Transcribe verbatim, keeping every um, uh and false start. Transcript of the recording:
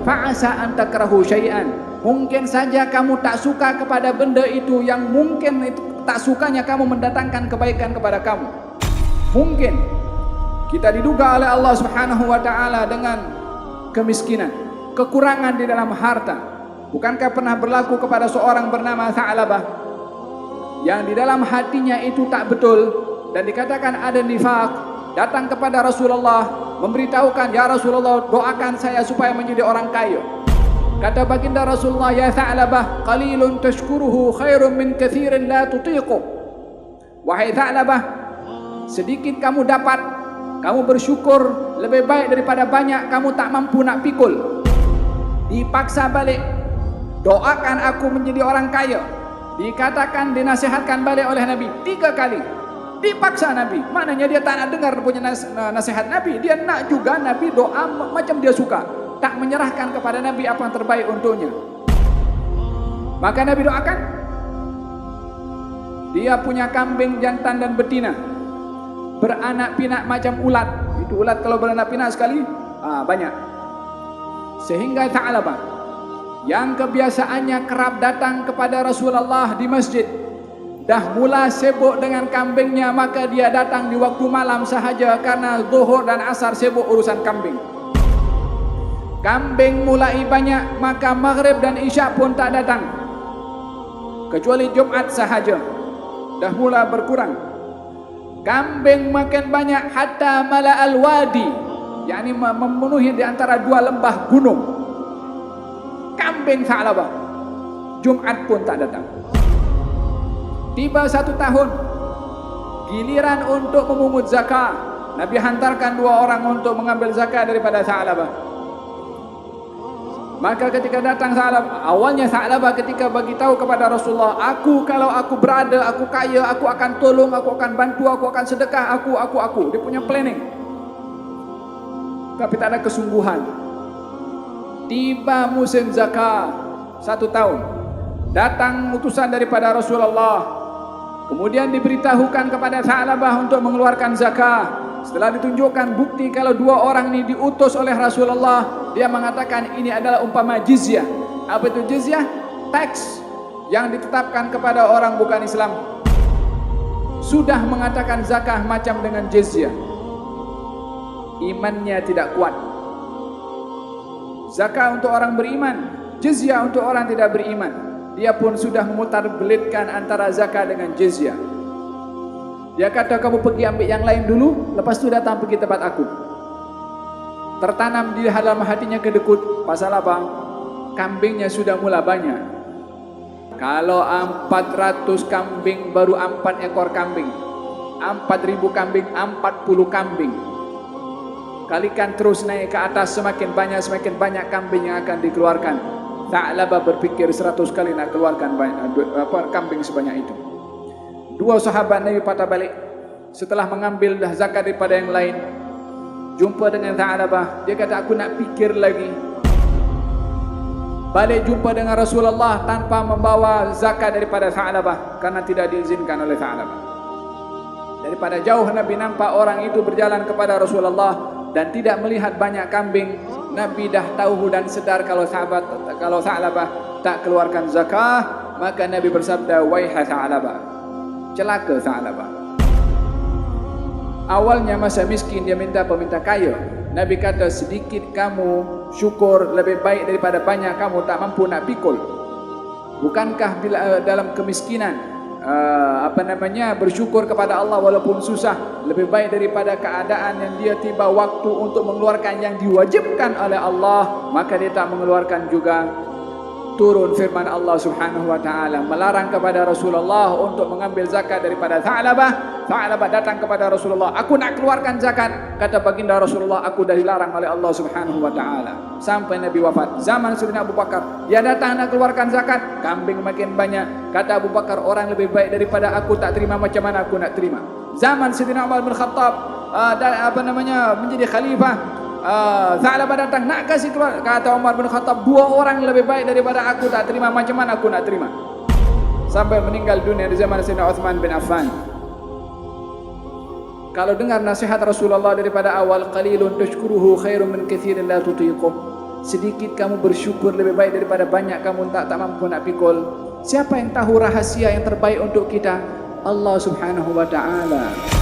Fa'asa an takrahu syai'an. Mungkin saja kamu tak suka kepada benda itu yang mungkin itu, tak sukanya kamu mendatangkan kebaikan kepada kamu. Mungkin kita diduga oleh Allah Subhanahu wa Ta'ala dengan kemiskinan, kekurangan di dalam harta. Bukankah pernah berlaku kepada seorang bernama Tha'labah yang di dalam hatinya itu tak betul dan dikatakan ada nifak, datang kepada Rasulullah, memberitahukan, "Ya Rasulullah, doakan saya supaya menjadi orang kaya." Kata baginda Rasulullah, "Ya Tha'labah, qalilun tashkuruhu khairun min kathirin la tutiquh." Wahai Tha'labah, sedikit kamu dapat, kamu bersyukur, lebih baik daripada banyak kamu tak mampu nak pikul. Dipaksa balik, "Doakan aku menjadi orang kaya." Dikatakan, dinasihatkan balik oleh Nabi tiga kali. Dipaksa Nabi, maknanya dia tak nak dengar punya nas-, na-, nasihat Nabi. Dia nak juga Nabi doa ma-, macam dia suka, tak menyerahkan kepada Nabi apa yang terbaik untuknya. Maka Nabi doakan, dia punya kambing jantan dan betina, beranak pinak macam ulat. Itu ulat kalau beranak pinak sekali, ah, banyak. Sehingga Tha'labah, yang kebiasaannya kerap datang kepada Rasulullah di masjid, dah mula sibuk dengan kambingnya, maka dia datang di waktu malam sahaja karena Zuhur dan Asar sibuk urusan kambing. Kambing mulai banyak, maka Maghrib dan Isya pun tak datang, kecuali Jumat sahaja, dah mula berkurang. Kambing makin banyak, hatta mala al-wadi, yakni me-, memenuhi di antara dua lembah gunung. Kambing Tha'labah, Jumat pun tak datang. Tiba satu tahun, giliran untuk memungut zakah, Nabi hantarkan dua orang untuk mengambil zakah daripada Tha'labah. Maka ketika datang Tha'lab-, awalnya Tha'labah ketika bagi tahu kepada Rasulullah, "Aku, kalau aku berada, aku kaya, aku akan tolong, aku akan bantu, aku akan sedekah, aku, aku, aku." Dia punya planning. Tapi tak ada kesungguhan. Tiba musim zakah satu tahun, datang utusan daripada Rasulullah. Kemudian diberitahukan kepada Tha'labah untuk mengeluarkan zakah. Setelah ditunjukkan bukti kalau dua orang ini diutus oleh Rasulullah, dia mengatakan ini adalah umpama jizyah. Apa itu jizyah? Tax yang ditetapkan kepada orang bukan Islam. Sudah mengatakan zakah macam dengan jizyah. Imannya tidak kuat. Zakah untuk orang beriman, jizyah untuk orang tidak beriman. Dia pun sudah memutarbelitkan antara zakah dengan jizyah. Dia kata, "Kamu pergi ambil yang lain dulu, lepas tu datang pergi tempat aku." Tertanam di dalam hatinya kedekut, pasal apa? Kambingnya sudah mula banyak. Kalau empat ratus kambing, baru empat ekor kambing. Empat ribu kambing, empat puluh kambing. Kalikan terus naik ke atas, semakin banyak, semakin banyak kambing yang akan dikeluarkan. Tha'labah berpikir seratus kali nak keluarkan banyak, apa, kambing sebanyak itu. Dua sahabat Nabi patah balik setelah mengambil dah zakat daripada yang lain. Jumpa dengan Tha'labah, dia kata, "Aku nak pikir lagi." Balik jumpa dengan Rasulullah tanpa membawa zakat daripada Tha'labah, karena tidak diizinkan oleh Tha'labah. Daripada jauh Nabi nampak orang itu berjalan kepada Rasulullah dan tidak melihat banyak kambing. Nabi dah tahu dan sedar kalau sahabat, kalau Tha'labah tak keluarkan zakah, maka Nabi bersabda, "Waiha Tha'labah, celaka Tha'labah." Awalnya masa miskin, dia minta peminta kaya. Nabi kata, "Sedikit kamu syukur lebih baik daripada banyak kamu tak mampu nak pikul." Bukankah bila, eh, dalam kemiskinan, eh, apa namanya, bersyukur kepada Allah walaupun susah, lebih baik daripada keadaan yang dia tiba waktu untuk mengeluarkan yang diwajibkan oleh Allah, maka dia tak mengeluarkan juga? Turun firman Allah Subhanahu wa Ta'ala, melarang kepada Rasulullah untuk mengambil zakat daripada Tha'labah. Tha'labah datang kepada Rasulullah, "Aku nak keluarkan zakat." Kata baginda Rasulullah, "Aku dah dilarang oleh Allah Subhanahu wa Ta'ala." Sampai Nabi wafat. Zaman Sayyidina Abu Bakar, dia datang nak keluarkan zakat, kambing makin banyak. Kata Abu Bakar, "Orang lebih baik daripada aku tak terima, macam mana aku nak terima?" Zaman Sayyidina Umar bin Khattab, ah, da-, apa namanya, menjadi khalifah, ah, Tha'labah datang nak kasih keluar. Kata Umar bin Khattab, "Dua orang lebih baik daripada aku tak terima, macam mana aku nak terima?" Sampai meninggal dunia di zaman Sayyidina Uthman bin Affan. Kalau dengar nasihat Rasulullah daripada awal, "Qalilun tashkuruhu khairun min katsirin la tutiquh." Sedikit kamu bersyukur lebih baik daripada banyak kamu tak, tak mampu nak pikul. Siapa yang tahu rahasia yang terbaik untuk kita? Allah Subhanahu wa Ta'ala.